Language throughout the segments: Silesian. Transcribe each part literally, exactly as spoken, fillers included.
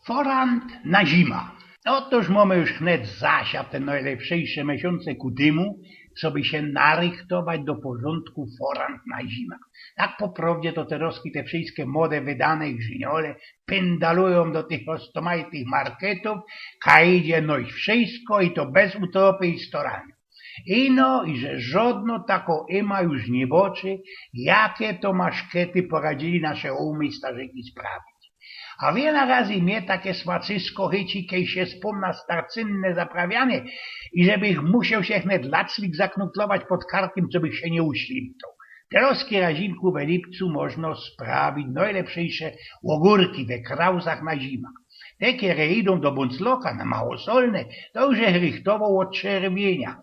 Forant na zima. Ôtoż mōmy już wnet zasiate nojlepszejsze miesiōnce ku tymu, coby sie narychtować do porzōndku forant na zima. Tak po prowdzie to te roski, te wszyjske mode wydane i grziniole pyndalujōm do tych roztomajtych marketōw, kaj idzie nojś wszyjsko i to bez utropy i staraniŏ. Ino, iże żodno tako ima już niy boczy, jake to maszkety poradziyli nasze ōmy i starzyki sprawić. A wiela razy mie take smacysko chyci, kej sie spōmna starcynne zaprawianie i żebych musioł sie wnet laclik zaknutlować pod karkym, cobych sie niy uślimtoł. Te roski razinku we lipcu możno sprawić nojlepszejsze ôgōrki we krauzach na zima. Te, kere idōm do Bōncloka na małosolne, to już je rychtowoł ôd czerwienia.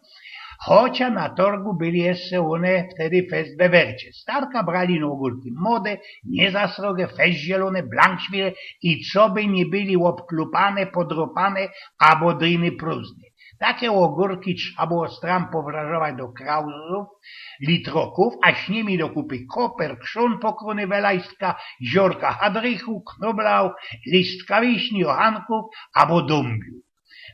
Chocia na torgu byli jeszcze ône wtedy fest we wercie. Starka brali ino ôgōrki mode, niy za srogie, fest zielōne, blank świeże i coby niy byli ôbklupane, podropane abo dryny prōzne. Take ôgōrki trza było stram powrażować do krauzōw, litrokōw, a z nimi do kupy koper, krzōn pokrōny we lajstka, ziorka hadrychu, knoblau, listka wiśni, ôchankōw abo dōmbiu.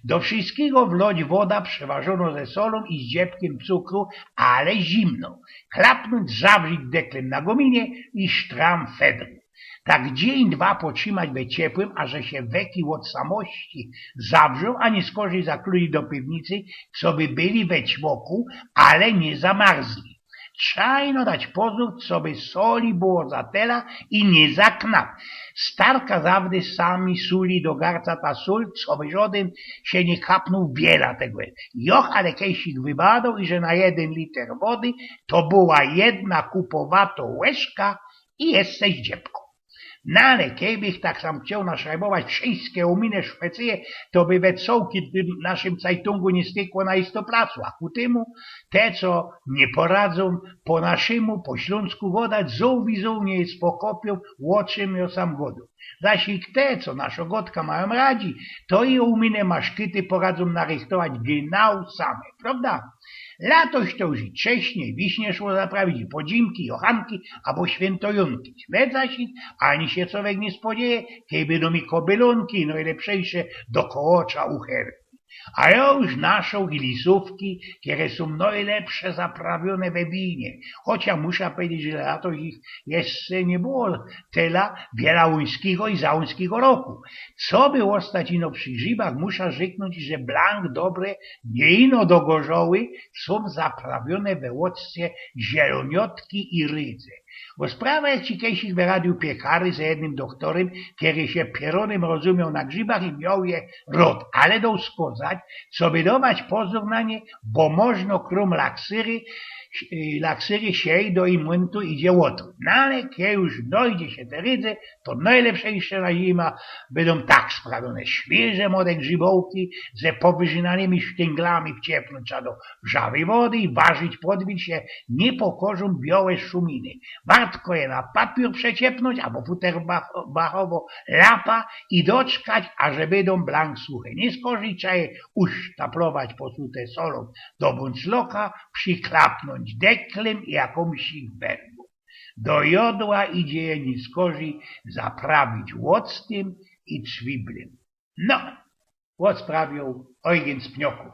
Do wszyjskigo wloć woda przeważōno ze solōm i z dziebkym cukru, ale zimno. Chlapnōńć, zawrzeć deklym na gōminie i sztram fedru. Tak dziyń dwa potrzimać we ciepłym, a że sie weki ôd samości zawrzōm, a niy skorzij zaklulić do piwnicy, coby byli we ćmoku, ale niy zamarzli. Trza ino dać pozōr, coby soli było za tela i niy za knap. Starka zawdy sami suli do garca ta sōl, coby żodyn sie niy kapnōł wiela tego. Joch ale kejsik wybadōł, iże na jedyn liter wody to była jedna kupowato łyżka i jeszcze z dziebkōm. No ale kejbych tak sam chcioł naszrajbować wszyjske ôminy Szwecyje, to by we cołkym tym naszym cajtungu niy stykło na istoplacu, a ku tymu te, co niy poradzōm po naszymu, po ślōnsku godać, zōł wiyzōł niy spokopiōm, ô czym jŏ sam godōm. Zaś i te, co naszo godka majōm radzi, to i ôminy maszkety poradzōm narychtować genau same, prŏwda? Latoś to już i trześnie, i wiśnie szło zaprawić, i podzimki, i ôchanki, abo świyntojōnki. Wnet zaś ani sie cowek niy spodzieje, kej bydōm i kobylōnki, i nojlepszejsze do kołocza ucherki. A jŏ już naszōł i lisōwki, kere sōm nojlepsze zaprawiōne we winie. Chocia musza powiedzieć, że latoś ich jeszcze niy było tela, wiela ōńskigo i za ōńskigo roku. Coby ôstać ino przi grzibach, musza rzyknōńć, że blank dobre niy ino do gorzoły sōm zaprawiōne we ôccie zielōniotki i rydze. Bo sprawa jak ci kejsik we radiu piekary ze jednym doktorym, kery sie pierōnym rozumioł na grzibach i mioł je rŏd, ale dōł skodzać, coby dować pozōr na nie, bo możno krōm laksyry, y, laksyry sie do imyntu idzie ôtruć. No ale kej już dojdzie sie te rydze, to nojlepszejsze na zima bydōm tak sprawiōne. Świyże młode grzibołki ze powyrzynanymi sztynglami wciepnōńć do wrzawyj wody i warzić, podwiń sie niy pokorzōm biołe szuminy. Wartko je na papiōr przeciepnōńć abo futerbachowo lapa i doczkać, aże bydōm blank suche. Niy skorzij trza je usztaplować posute solōm do bōncloka, prziklapnōńć deklym i jakōmś wergōm. Do jodła idzie je niy skorzij zaprawić ôctym i cwiblym. No, ôcprawiōł Ojgyn z Pniokōw.